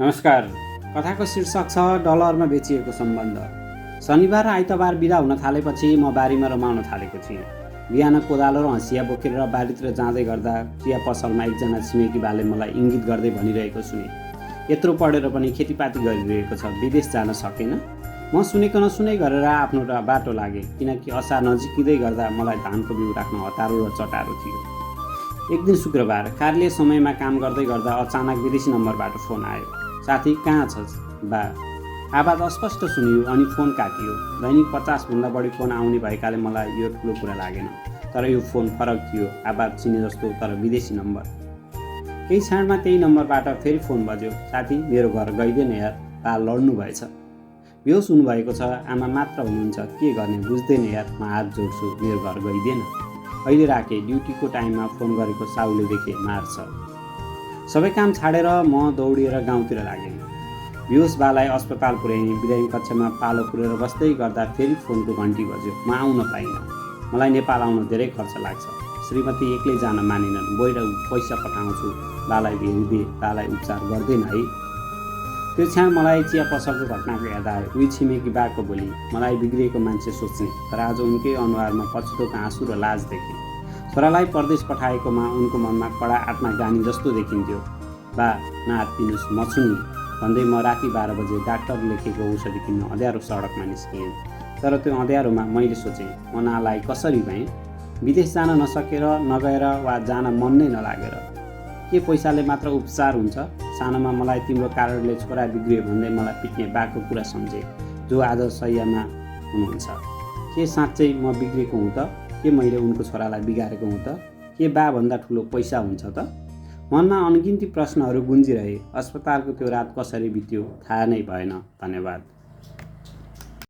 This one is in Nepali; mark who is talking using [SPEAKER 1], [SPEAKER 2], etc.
[SPEAKER 1] नमस्कार। कथाको शीर्षक छ डलरमा बेचिएको सम्बन्ध। शनिबार र आइतबार बिदा हुन थालेपछि म बारीमा रमाउन थालेको थिएँ। बिहान कोदालो र हँसिया बोकेर बारीतिर जाँदै गर्दा चिया पसलमा एकजना छिमेकी बाले मलाई इङ्गित गर्दै भनिरहेको सुने, यत्रो पढेर पनि खेतीपाती गरिरहेको छ, विदेश जान सकेन। म सुनेको नसुनै गरेर आफ्नो बाटो लागेँ, किनकि असार नजिकिँदै गर्दा मलाई धानको बिउ राख्न हतारो र चटारो थियो। एक दिन शुक्रबार कार्यालय समयमा काम गर्दै गर्दा अचानक विदेशी नम्बरबाट फोन आयो। साथी, कहाँ छस् बा? आवाज अस्पष्ट सुनियो अनि फोन काटियो। दैनिक 50 भन्दा बढी फोन आउने भएकाले मलाई यो ठुलो कुरा लागेन, तर यो फोन फरक थियो। आवाज चिने जस्तो, तर विदेशी नम्बर। केही क्षणमा त्यही नम्बरबाट फेरि फोन बज्यो। साथी, मेरो घर गइदिएन यार, बा लड्नु भएछ, बेहोस हुनुभएको छ, आमा मात्र हुनुहुन्छ, के गर्ने बुझ्दैन यार, म हात जोड्छु, मेरो घर गइदिएन। अहिले राखेँ, ड्युटीको टाइममा फोन गरेको साउले देखे, मार्छ। सबै काम छाडेर म दौडिएर गाउँतिर लागेँ। बेहोस बालाई अस्पताल पुर्याएँ। बिरामी कक्षमा पालो पुरेर बस्दै गर्दा फेरि फोनको घन्टी बज्यो। म आउन पाइनँ। मलाई नेपाल आउन धेरै खर्च लाग्छ। श्रीमती एक्लै जान मानिनन्। बहिर पैसा पठाउँछु, बालाई हेरिदिए, बालाई उपचार गर्दैन है। त्यो क्षण मलाई चिया पसलको घटनाको याद आयो। उही छिमेकी बाको बोली, मलाई बिग्रिएको मान्छे सोच्ने, तर आज उनकै अनुहारमा पछुतोको आँसु र लाज देखेँ। छोरालाई परदेश पठाएकोमा उनको मनमा कडा आत्मा गानी जस्तो देखिन्थ्यो। बा, नआत्तिनुस्, म छु नि भन्दै म राति 12 बजे डाक्टर लेखेको औषधि किन्न अँध्यारो सडकमा निस्किएँ। तर त्यो अँध्यारोमा मैले सोचेँ, म नालाई कसरी भएँ? विदेश जान नसकेर, नगएर वा जान मन नै नलागेर। के पैसाले मात्र उपचार हुन्छ? सानोमा मलाई तिम्रो कारणले छोरा बिग्रियो भन्दै मलाई पिट्ने बाको कुरा सम्झेँ, जो आज शय्यामा हुनुहुन्छ। के साँच्चै म बिग्रेको हुँ त? के मैले उनको छोरालाई बिगारेको हुँ त? के बा भन्दा ठुलो पैसा हुन्छ त? मनमा अनगिन्ती प्रश्नहरू गुन्जिरहे। अस्पतालको त्यो रात कसरी बित्यो थाहा नै भएन। धन्यवाद।